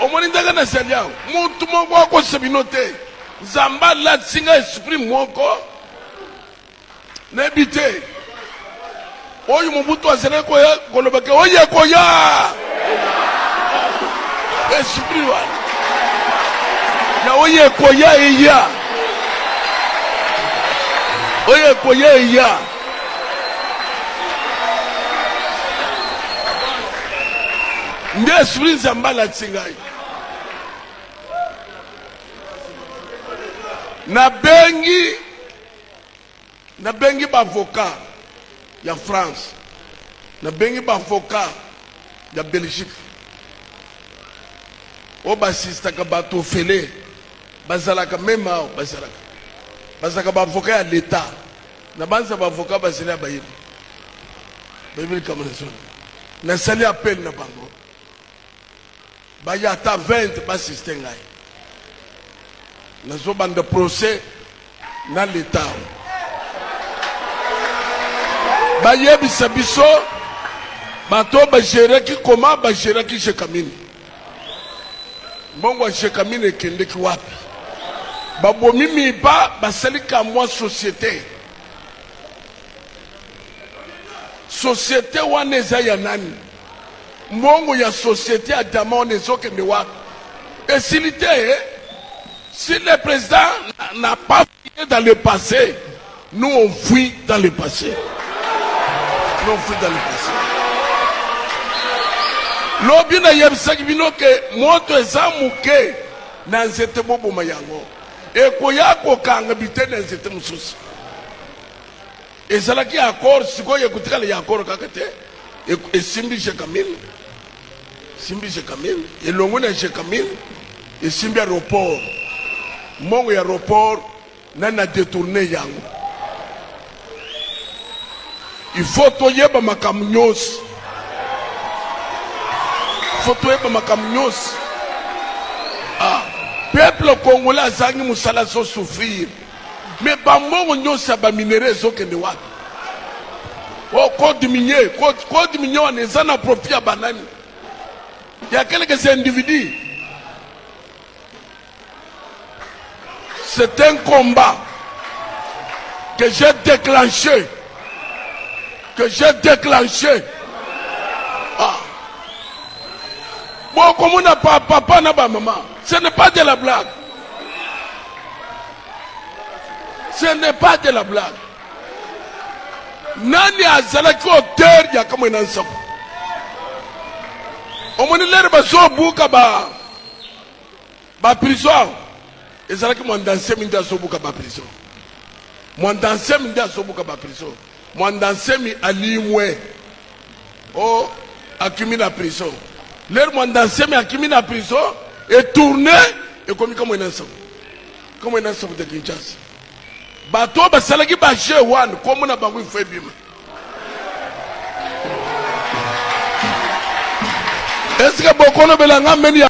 Omoni ndenge nazali awa, mutu moko akosa bino te. Nzambe alatisi nga esprit moko nayebi te oyo Mobutu azalaki koya koloba ke oyo ekoya esprit wana ya oyo ekoya eya oyo ekoya eya. Nde esprit Nzambe alatisi ngai. Nabengi nabengi ba avocat ya France, nabengi ba avocat ya Belgique oyo ba assistaka bato ofele, bazalaka meme awa, bazalaka bazalaka ba avocat ya l'etat. Nabanza ba avocat bazali ya bayebi bayebi likambo na zona. Nasali appel na bango baya ata 20 basiste ngai, nazobanda procès na l'etat. Bayebisa biso bato bageraki koma bageraki Gécamines, mbongo ya Gécamines ekendeki wapi? Babomi miba basali kamwa société. Société wana eza ya nani? Mbongo ya société ya diamant wana ezokende wapi? Esili te eh? Si le président n'a pas fouillé dans le passé, nous on fuit dans le passé. Nous on fuit dans le passé. Lobi nayebisaki bino ke moto eza moke na nzete, boboma yango, ekoya kokanga biteni ya nzete mosusu. Ezalaki accord, sikoyo ekotikala ya accord kaka te. Esimbi Gécamines, esimbi Gécamines, elongwe na Gécamines, esimbi aéroport. Mbongo ya aéroport nani na détourné yango? Il faut toyeba makambo nyonso, il faut toyeba makambo nyonso. Ah, peuple congolais azangi mosala, azo souffrir, mais bambongo nyonso ya baminerais ezokende wapi? Oh, code minier, code minier wana eza na profit ya banani? Ya quelques individus. C'est un combat que j'ai déclenché, que j'ai déclenché. Ah. Bon, comme on n'a pas papa, n'a pas maman, ce n'est pas de la blague. Ce n'est pas de la blague. Nani azalaki auteur ya Kamwina Nsapu? Omoni lere bazobuka ba ba prison, ezalaki Mwanda Nsemi nde azobuka ba prison. Mwanda Nsemi nde azobuka ba prison. Mwanda Nsemi alimwe o akimi na prison. Lere Mwanda Nsemi akimi na prison, etourne ekomi Kamwina Nsapu, Kamwina Nsapu de Kinshasa. Bato oyo basalaki ba jeu wana, kombo na bango ifo ebima. Est-ce que bokolobela nga meni ya